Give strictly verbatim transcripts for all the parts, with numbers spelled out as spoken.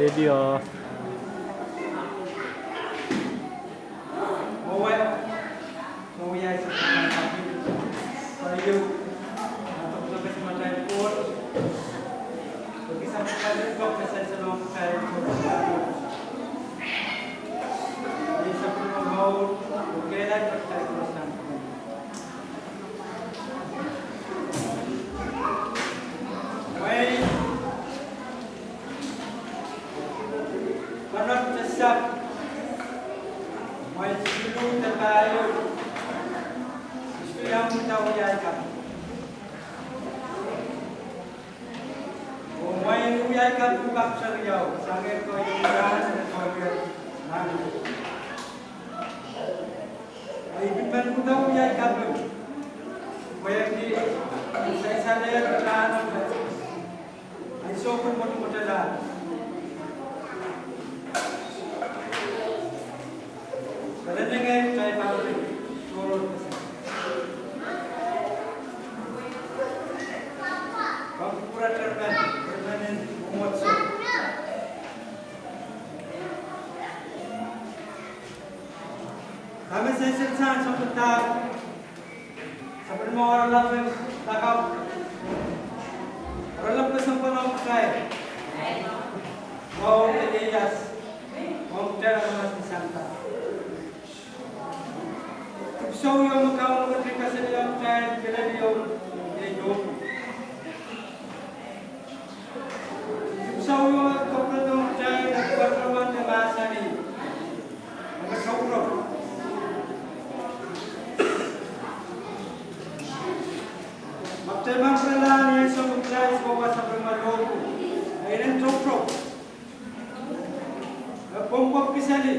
Video. Mwein pwunod de sahpw, mwein siluh de pahieu, I sohte iang uhdahn wia ei kaping. Oh mwein wia ei kaping pak seri ieu, sang ko iang uhdahn wia ei kaping. I pil men uhdahn wia ei kaping. Pwehki I sansalehr uhdahn, I sohte pil mwotomwotala. Pil ngehi tai pahn pil tohrohr. Pahn kupwuren men, men en mwomwohdiso. Dahme sehse sang sapwellimomwi, sapwellimomwi oaralap en lakapw, oaralap kesempwal ong kitail. Wahu de ieias ong kitail aramas ni sampah. Dipwisou ieu me Kauno ketin kasalehiong kitail kilel ieu, iei Lobu. Dipwisou ieu me kapwurehdohng kitail me patohwan de mahsanih, me tohto. Ma kitail pahn pwurala ni ansou me kitail sohte wasa pwe me Lobu, e inenen tohto. E pwopwopwki seli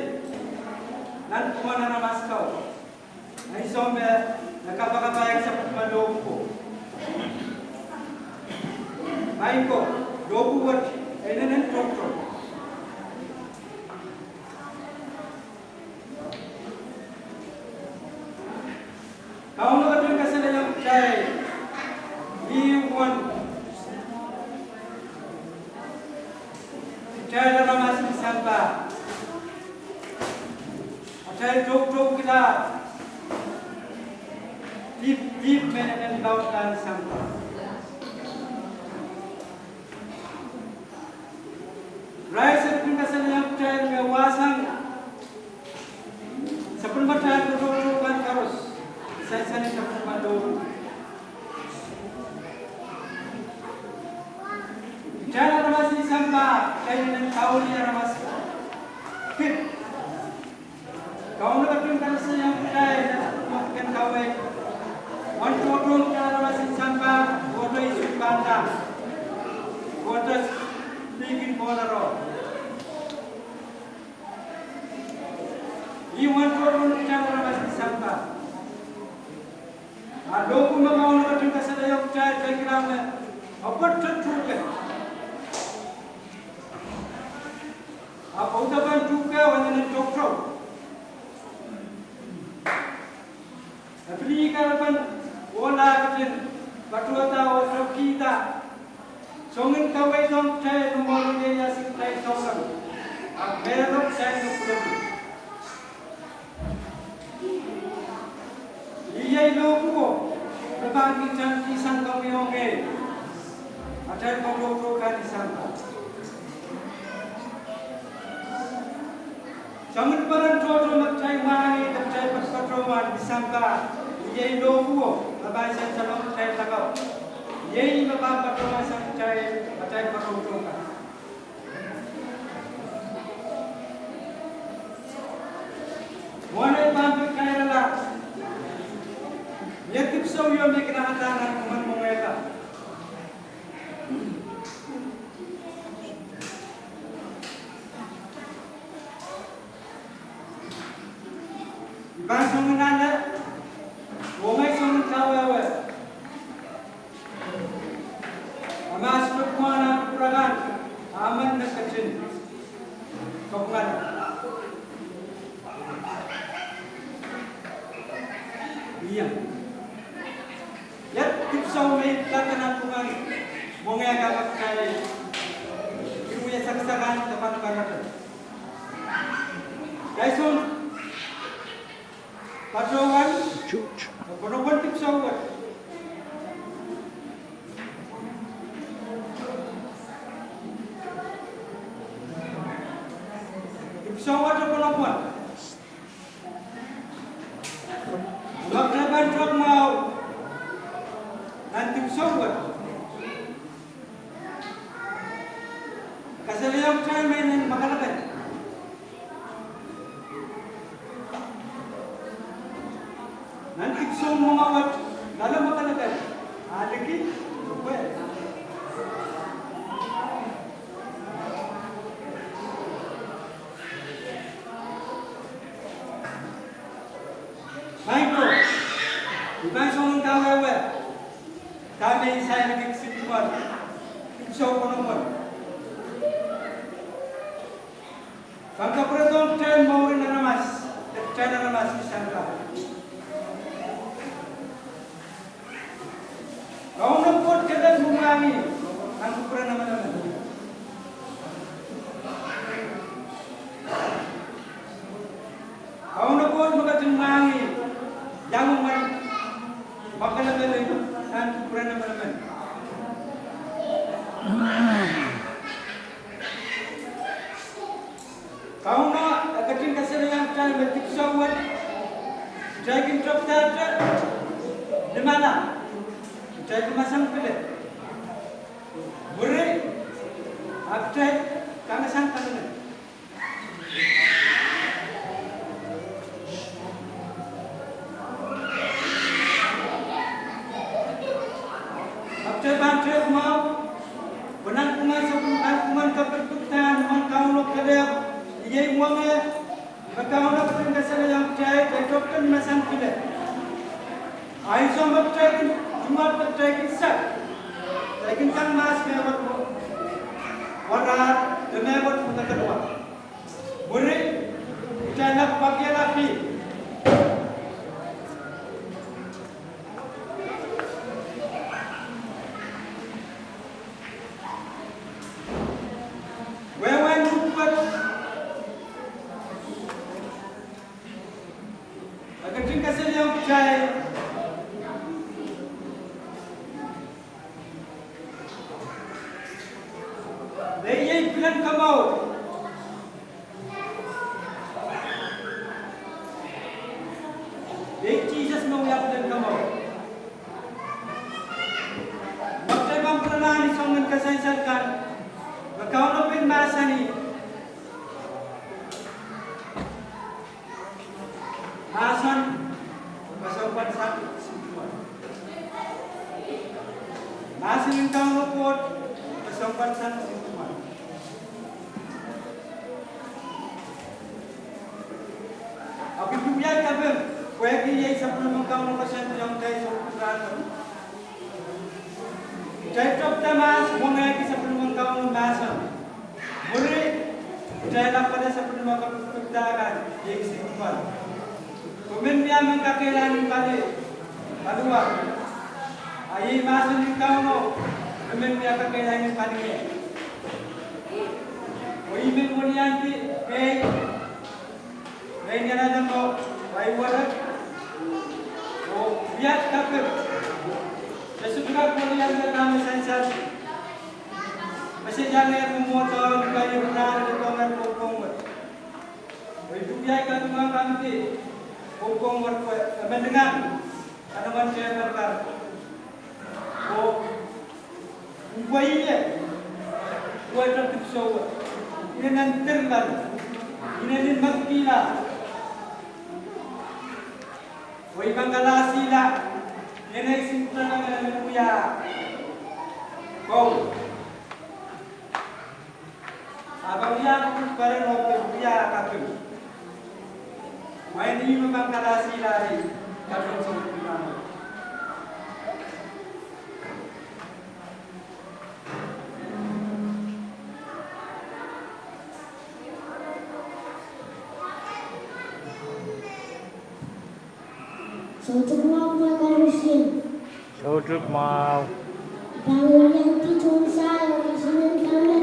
nan pwungen aramas kau. Ansou me e kapakap ahi sapwellime Lobu ko. Maing ko, Lobu wet e inenen tohto. Kauno ketin kasalehiong kitail, ih uwen kitail aramas ni sampah, atail toutoukila dihp, dihp me inenen laudla ni sampah. Krais e ketin kasalehiong kitail me wahsang sapwellimatail katoutoukan koaros, sansal sapwellime Lobu. Kitail aramas ni sampah, kitail inenen kaun aramas kid. Kauno ketin kasalehiong kitail me kin kaweid. Uwen tohtohn kitail aramas ni sampah, kohdo isuh pahn dahme, kohdo lihkin kohlaro. Ih uwen tohtohn kitail aramas ni sampah. A Lobu me Kauno ketin kasalehiong kitail, kitail kilang me, e pwoat tuhke. Ahpw uhdahn tuhke e inenen tohto. E pil ih kahrepen ohla ketin patohda oh tepkihda soangen kaweid ong kitail me mwohn ieias en kitail souleng, ahpw mehkot kitail me pwurala. Iei Lobuo me pahn kihsang, kihsang komwi oh ngehi atail katoutoukan ni sampah. Soangen peren tohto me kitail mwahngih de kitail patohwan ni sampah, iei Lobuo me pahn sansalong kitail lakapw. Iei me pahn patohwan sang kitail atail katoutoukan. Mwohn ei pahn pil kairala, mie dipwisou ieu me I kin ahda nan pwungen mwenge kan. I pahn soangen ale, oh ngehi soangen kawehwe. A mahs me pwukoahn kupwur akan, a men me ketin kapwungala. Ia, iet dipwisou me I pilada nan pwungen mwenge kan me kitail kin wia saksakan department. Kaisong patohwan, pwonopwon dipwisou wet. Dipwisou wet pwonopwon. Mak nepen tok mwahu nan dipwisou wet. Kasalehiong kitail me nen mwakelekel. Nan dipwisou mwenge wet, loale mwakelekel. Aliki, pwe. Maing ko, I pahn song kawehwe dahme I sairki kisin duwen dipwisou pwonopwon. Pahn kapwuredohng kitail mouren aramas, kitail aramas kisang ka. Kauno Koht kelehpw me mwahngih nan kupwuren emenemen. Kauno Koht me ketin mwahngih iang mwomwen mwakelekel nan kupwuren emenemen. Kauno e ketin kasalehiong kitail me dipwisou wet, kitail kin tepdahte limala, kitail kin masang pile. Mwuri, a kitail kangsank kalimen. A kitail pahn tehk mwahu, pwe nanpwungen sapwel-, nanpwungen kepikipikda nan Kauno kelehpw, iei mwenge, me Kauno ketin kasalehiong kitail, kitail tepda ni masang pile. Ahnsou me kitail kin, tumwat me kitail kin sehd, kitail kin kang mahs mehkot, warahr, de mehkot me kekeluwa. Mwuri, kitail lap pakiala pil. Wehwehn Ruhwet e ketin kasalehiong kitail me iei pilen komour. Iei Sises me wia pilen komour. Ma kitail pahn pwurala ni soangen kasansal kan, me Kauno pein mahsanih, mahsen, kesempwal sang, mahsen en Kauno Koht, kesempwal sang. Ahpw I wiahda kaping, pwehki iei sapwellimen Kauno koasoandiong kitail sounpwukat. Kitail tepda mahs, mwengehki sapwellimen Kauno mahsen. Mwuri, kitail ahpwete sapwellime kepikipikda kan, iei kisin kupwal. Pwe men wia me kakehlail en pali, paliwar. A iei mahsen en Kauno, pwe men wia kakehlail en pali. Oh I men weliandi, kei, Mehn ianahda me waiwerek, oh wiahda kaping. Se sohte kak weliandi dahme sansal. Me se iang mwomwohd oh ni kairihn rahn de dohngehr pwongpwong wet. Oh I pil wiahda kaping, wiahda kaping pwongpwong wet pwe emen lingan. Kanaman tepel kan. Oh, pwe I en, pwe I en dipwisou wet. I en nan dirlal. I en nan mekila. Oh I pahn kalahsihla. I en eisek nan mehn wia. Kou. Ahpw wia kupwuren oh pil wia kaping. Mwein I me pahn kalahsihla ei kaping sounpwungara. Soutik mwahu pwehki koarusie. Soutik mwahu. Pahn weliandi tohn sair, oh kisinieng dahme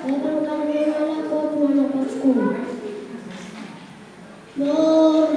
E pahn kangoangala Koht nan apwal sukuhl. Mour